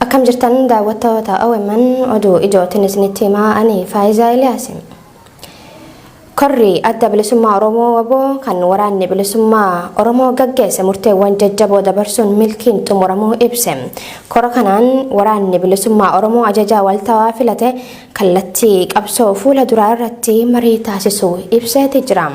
Akkam jirtan daawwattoota OMN, oduu ijootiin isinitti himaa, ani Faayizaa Iliyaasi. Korri Adda Bilisummaa Oromoo WBO kan Waraanni Bilisummaa Oromoo gaggeesse murteewwan jajjaboo dabarsuun milkiin xumuramuu ibse. Kora kanaan Waraanni Bilisummaa Oromoo ajajaa waltawaa filate kallattii qabsoo fuula duraa irratti marii taasisuu ibseeti jira.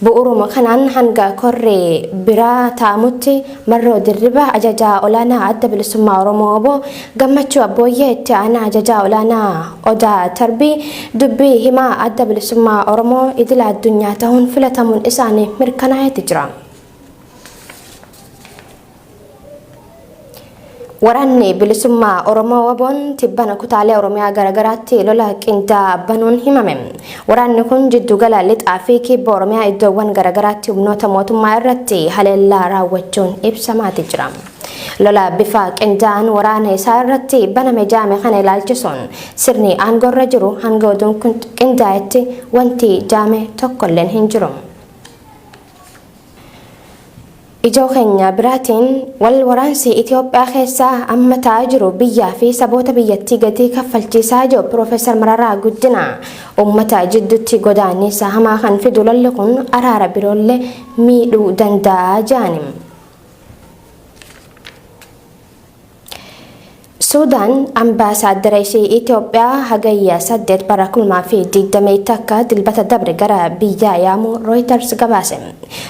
Bu'uuruma kanaan hanga korri biraa taa'amutti Marroo Dirribaa Ajajaa Olaanaa Adda Bilisummaa Oromoo wbo, Gammachuu Abbooyyee Itti Aanaa Ajajaa Olaanaa Odaa Tarbii Dubbii Himaa Adda Bilisummaa Oromoo Idila Addunyaa tahuun filatamuun isaanii mirkanaa'eeti jira. Waraanni Bilisummaa Oromoo WBOn tibbana kutaalee Oromiyaa garagaraatti lola qindaa'aa banuun himame. Waraanni kun jiddugala lixaa fi kibba Oromiyaa iddoowwan garagaraatti humnoota mootummaa irratti haleellaa raawwachuun ibsamaati jira. Lola bifa qindaa'aan waraana isaa irratti baname jaame kana ilaalchisuun sirni aangoorra jiru hanga oduun kun qindaa'etti wanti jaame tokkolleen hin jiru. Ijoo keenya biraatiin wal waraansi Itoophiyaa keessaa amma ta'aa jiru biyyaa fi saboota biyyattii gatii kaffalchiisaa jiru Piroofeesar Mararaa Guddinaa. Uummata jidduutti godaannisa hamaa kan fidu lolli kun araara biroollee miidhuu danda'a jedhani. Suudaan Ambaasaaddara ishee Itoophiyaa Hagayya 8 bara 2021 Dilbata dabre gara biyyaa yaamuu Rooyitars gabaase.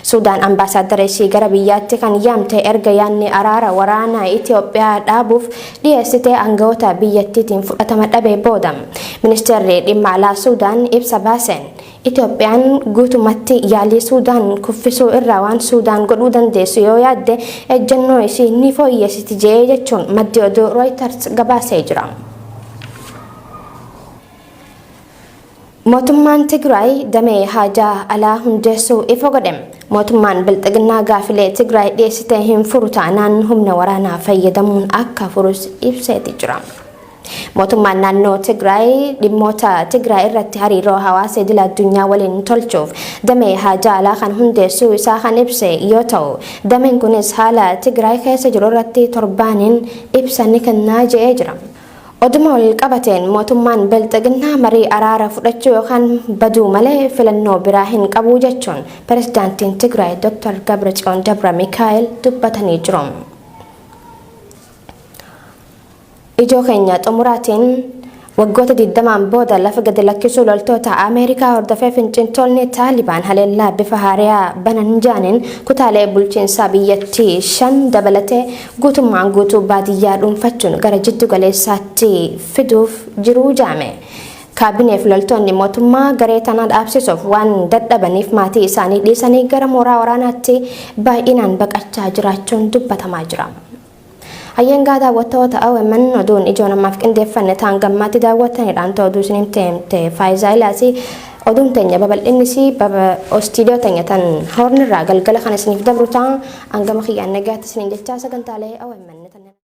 Suudaan Ambaasaaddara ishee gara biyyaatti kan yaamte erga yaadni araara waraana Itoophiyaa dhaabuuf dhiyeessite aangawoota biyyattiitiin fudhatama dhabee booda. Ministeerri Dhimma Alaa Suudaan ibsa baaseen, Itoophiyaan guutumatti yaalii Suudaan kuffisuu irraa waan Suudaan godhuu dandeessu yoo yaadde ejjennoo isii ni fooyyessiti je'ee jechuun maddi oduu Rooyitars gabaasee jira. Mootummaan Tigraay damee haajaa alaa hundeessuu ifa godhe. Mootummaan Bilxiginnaa gaafilee Tigraay dhiyeessite hin furu taanaan humna waraanaa fayyadamuun akka furus ibseeti jira. Mootummaan naannoo Tigraay dhimmoota Tigraay irratti hariiroo hawaasa idil addunyaa waliin tolchuuf damee haajaa alaa kan hundeessuu isaa kan ibse yoo ta'u, dameen kunis haala Tigraay keessa jiru irratti torbaaniin ibsa ni kennaa je'ee jira. Oduma wal qabateen mootummaan Bilxiginnaa marii araara fudhachuu yookaan baduu malee filannoo biraa hin qabu jechuun Pirezidaantiin Tigraay Dr. Gabratsiyoon Dabramikaa'el dubbatanii jiru. Ijoo keenya xumuraatiin waggoota 20n booda lafa gadi lakkisuu loltoota Ameerikaa hordofee finciltoonni Taalibaan haleellaa bifa haariyaa banan jaaniin kutaalee bulchiinsaa biyyattii 5 dabalatee guutummaan guutuu baadiyyaa dhuunfachuun gara jiddu galeessaatti fiduuf jiruu jaame. Kaabineef loltoonni mootummaa garee tana dhaabsisuuf waan dadhabaniif maatii isaanii dhiisanii gara mooraa waraanaatti baay'inaan baqachaa jiraachuun dubbatamaa jira. Hayyeengaa daawwattoota OMN, oduun ijoon ammaaf qindeeffanne ta'an gammaatti daawwattanidhaan ta'u oduu isiniin teemte Faayizaa Ilaasii. Oduun teenya babal'innisii istiidiyoo teenya tan hoornirraa galgala kan isiniif dabru ta'a. Hangama kiyyaan nagaatti isiniin jechaa sagantaalee OMN tan